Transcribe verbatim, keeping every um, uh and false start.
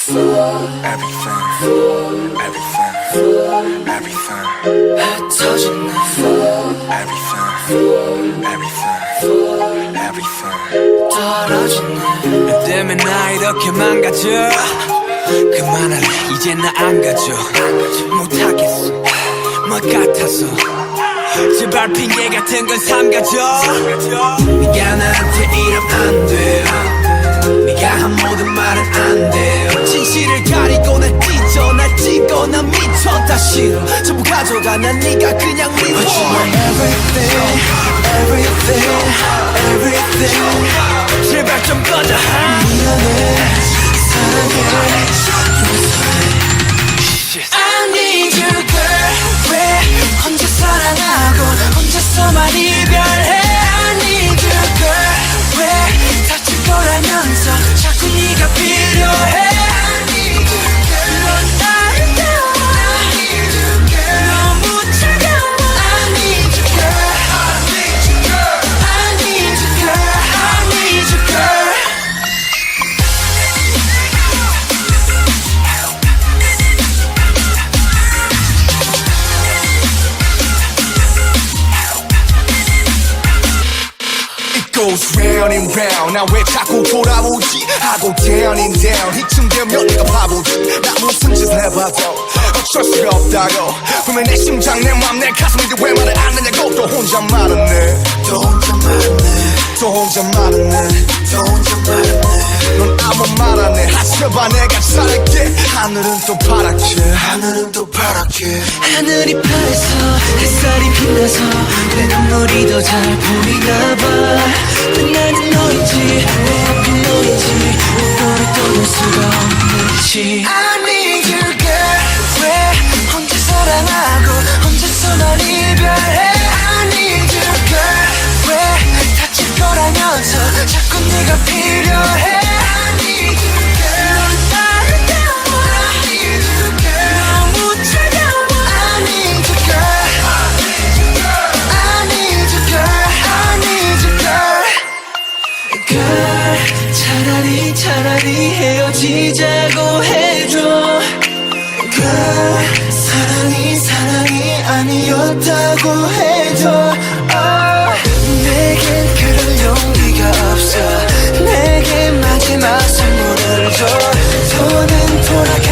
Everything, everything, everything. 흩어진 내 everything, everything, everything. 떨어진 내 너 때문에 나 이렇게 망가져. 그만할래, 이제 나 안 가져. 못하겠어, 뭐 같아서. 제발 핑계 같은 건 삼가죠. 네가 나한테 이러면 안 돼. 네가 한 모든 말은 안 돼. 진실을 가리고 날 찢어, 날 찍어, 난 미쳐. 다 싫어, 전부 가져가. 난 네가 그냥 미워. But you are everything, everything, everything. 제발 좀 꺼져. 미안해, 사랑해, 용서해. I need you, girl. 왜 혼자 사랑하고 혼자서만 이별해? I need you, girl. 왜 다칠 거라면서 자꾸 네가 필요해? I need you, girl. 넌 아름다워. I need you, girl. 너무 차가워. I need you, girl. I need you, girl. I need you, girl. I need you, girl. It goes round and round. 나 왜 자꾸 돌아오지 하고 down and down. 이쯤 되면 내가 바보지. 나 무슨 짓을 해봐도 어쩔 수가 없다고. 분명 내 심장, 내 맘, 내 가슴인데 왜 말을 안 하냐고. 또 혼자 말았네. 또 혼자 말았네. 또 혼자 말았네. 또 혼자 말았네. 넌 아무 말 안 해. 하지마, 내가 잘할게. 하늘은 또 파랗게. 하늘은 또 파랗게. 하늘이 파래서 햇살이 빛나서 내 눈물이 더 잘 보이나 봐. 또 나는 너인지 내 앞이 너인지 너를 떠날 수가 없는지. I need you, girl. 왜 혼자 사랑하고 혼자서만 이별해? I need you, girl. 왜 다칠 거라면서 자꾸 네가 필요해? I need you, girl. 넌 아름다워. I need you, girl. 너무 차가워. I need you, girl. I need you, girl. I need you, girl. Girl, 차라리, 차라리 헤어지자고 해줘. Girl, 사랑이, 사랑이 아니었다고 해줘. Oh, 내겐 그럴 용기가 없어. 내게 마지막 선물을 줘. 손은 돌아가.